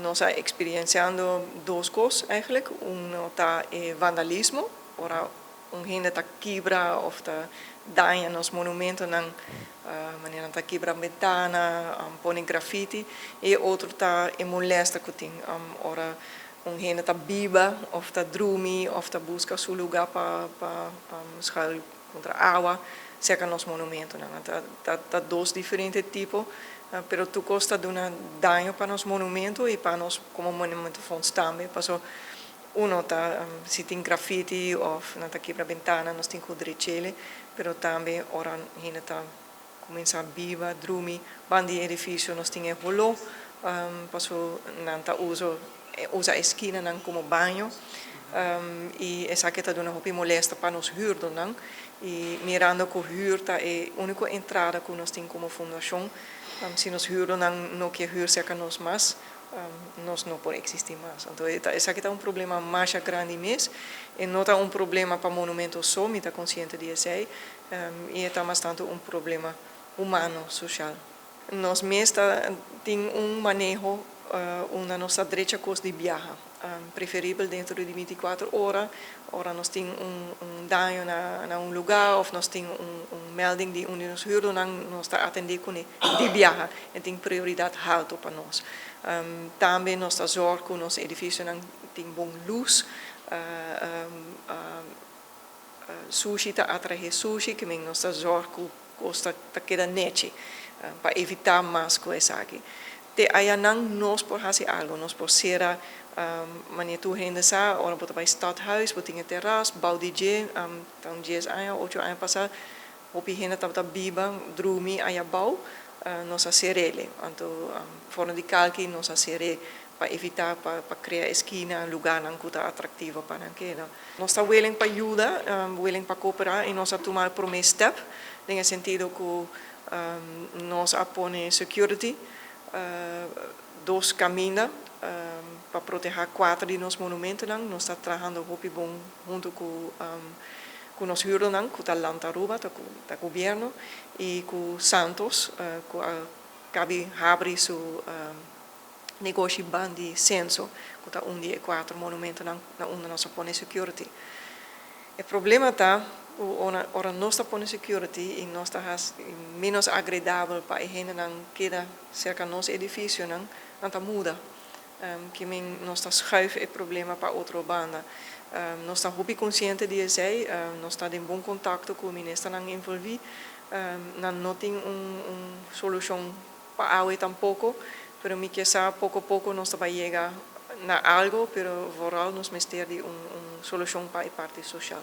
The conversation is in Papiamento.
Nos ta experienciando dos cos eigenlijk. Uno ta e vandalismo, ora un hende ta kibra of ta daña nos monumentonan, manera ta kibra bentana, pone graffiti. Y otro ta e molester cu tin, ora un hende ta biba of ta drumi of ta busca su lugar pa schuil contra awa, cerca nos monumentonan. Ta dos diferente tipo, pero tur cos ta duna daño pa nos monumento y pa nos como Monumentenfonds tambe. Paso uno ta si tin graffiti of nan ta kibra bentana, nos tin cu drech'ele, pero tambe ora hende ta cuminsa biba, drumi banda di edificio, nos tin e holo, paso nan ta usa esquina nan como baño. Y esaki ta duna hopi molester pa nos huurdernan y mirando cu huur ta e unico entrada cu nos tin como fundacion, si nos huurdernan no kier huur cerca nos mas, nos no por existi mas. Anto, esaki ta un problema mas grandi mes y no ta un problema pa monumento so, mi ta consciente di esey, y ta mas tanto un problema humano, social. Nos mes tin un maneho unda nos ta drecha cos di biaha. Preferibel dentro di 24 ora, ora nos tin un daño na un lugar of nos tin un melding di un di nos huurdernan, nos ta atende cu di biaha y tin prioridad halto pa nos. Tambe nos ta zorg cu nos edificionan tin bon luz, sushi ta atrae sushi, kiermen nos ta zorg cu cos ta keda nechi, pa evita mas cu esaki. Te ayanan nos por haci algo, nos por cera, manera tur hende sa, ora bo ta bay stadhuis, bo tin e terras, bou di dje, ta un 10 aña, 8 aña pasa, hopi hende tabata biba, drumi aya bou, nos a cer'ele. Anto, for di kalki nos a cer'e pa evita pa crea esquina, lugarnan cu ta atractivo pa nan keda. Nos ta willing pa yuda, willing pa coopera y nos a tuma e prome step, den sentido cu nos a pone security, dos caminda pa proteha cuater di nos monumentonan. Nos ta trahando hopi bon hunto cu nos huurdernan, cu ta Land Aruba, ta gobierno, y cu Santos, cu a caba di habri su negoshi banda di Censo, cu ta un di e cuater monumentonan na unda nos a pone security. E problema ta, ora nos ta pone security y nos ta menos agradabel pa e hendenan keda cerca nos edificionan, nan ta muda. Kiermen nos ta schuif e problema pa otro banda. Nos ta hopi consciente di esey, nos ta den bon contacto cu ministernan envolvi. Nan no tin un solucion pa awe tampoco, pero mi kier sa poco poco nos ta yega na algo, pero vooral nos mester di un solucion pa e parti social.